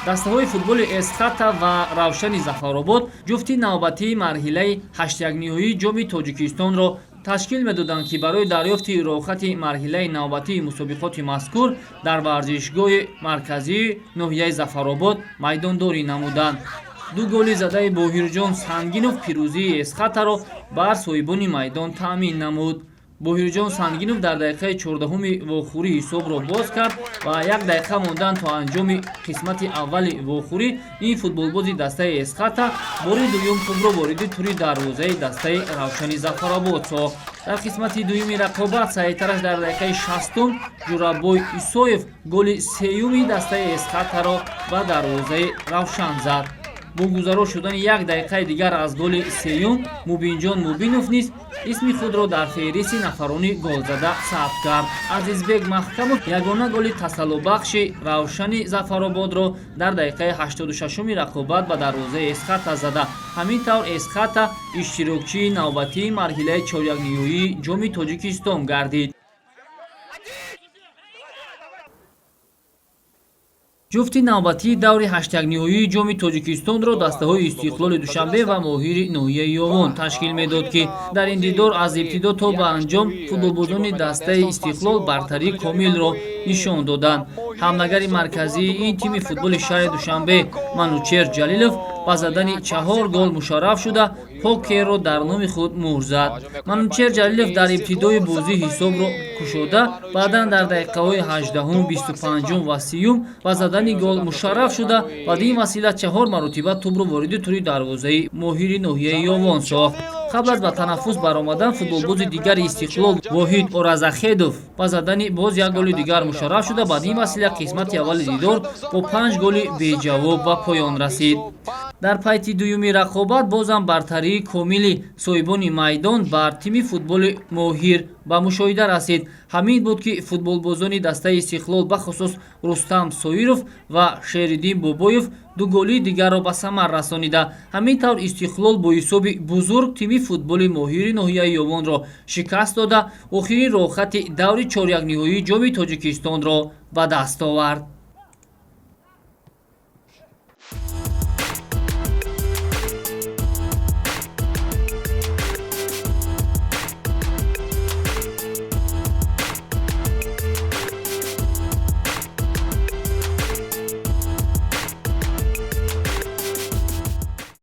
Дастаҳои футболи Эсхата ва Равшани Зафаробод ҷуфти навбатии марҳилаи ҳаштякниҳоии Ҷоми Тоҷикистонро ташкил медоданд, ки барои дарёфти роҳхати марҳилаи навбатии мусобиқоти мазкур дар варзишгоҳи марказии ноҳияи Зафаробод майдондорӣ намуданд. Ду голи задаи Боҳирҷон Сангинов пирӯзии Эсхатаро бар соҳибони майдон таъмин намуд. Боҳирҷон Сангинов дар дақиқаи 14-уми вохӯрӣ ҳисобро боз кард ва як дақиқа мондан то анҷоми қисмати аввали вохӯрӣ ин футболбози дастаи Эсхата бори дуюм тӯбро вориди тури дарвозаи дастаи Равшани Зафаробод сохт. Дар қисмати дуюми рақобат саҳитараш дар дақиқаи 60-ум Ҷураббой Исоев голи сеюми дастаи Эсхатаро ба дарвозаи Равшан зад. Бо гузаро шудани як дақиқаи дигар аз голи сеюм, Мубинҷон Мубинов низ исми худро дар феҳристи нафарони голзада сабт кард. Азизбек Маҳкамов ягона голи тасаллобахши Равшани Зафарободро дар дақиқаи 86-уми рақобат ба дарвозаи Эсхата зада. Ҳамин тавр, Эсхата иштирокчии навбатии марҳилаи чорякниҳоии Ҷоми Тоҷикистон гардид. Ҷуфти навбатии даври ҳаштякниҳоии Ҷоми Тоҷикистонро дастаҳои Истиқлоли Душанбе ва Моҳири ноҳияи Ёвон ташкил медод, ки дар ин дидор аз ибтидо то ба анҷом футболбозони дастаи Истиқлол бартарии комилро нишон доданд. Ҳамлагари марказии ин тими футболи шаҳри Душанбе Манучер Ҷалилов ба задани чаҳор гол мушарраф шуда, покерро дар номи худ муҳр зад. Манучер Ҷалилов дар ибтидои бозӣ ҳисобро кушода, баъдан дар дақиқаҳои 18-ум, 25-ум ва 30-юм ба задани гол мушарраф шуда, бадин васила чаҳор маротиба тӯбро вориди тури дарвозаи Моҳири ноҳияи Ёвон сохт. Қабл аз ба танаффус баромадан футболбози дигари Истиқлол Воҳид Оразахедов ба задани боз як голи дигар мушарраф шуда, бадин васила қисмати аввали дидор бо панҷ голи беҷавоб ба поён расид. Дар пайти дуюми рақобат бозам бартарии комили соҳибони майдон бар тими футболи Моҳир ба мушоҳида расид. Ҳамин буд, ки футболбозони дастаи Истиқлол, бахусус Рустам Соиров ва Шериддин Бобоев, ду голии дигарро ба самар расонида. Ҳамин тавр, Истиқлол бо ҳисоби бузург тими футболи Моҳири ноҳияи Ёвонро шикаст дода, охирин роҳхати даври чорякниҳоии Ҷоми Тоҷикистонро ба даст овард.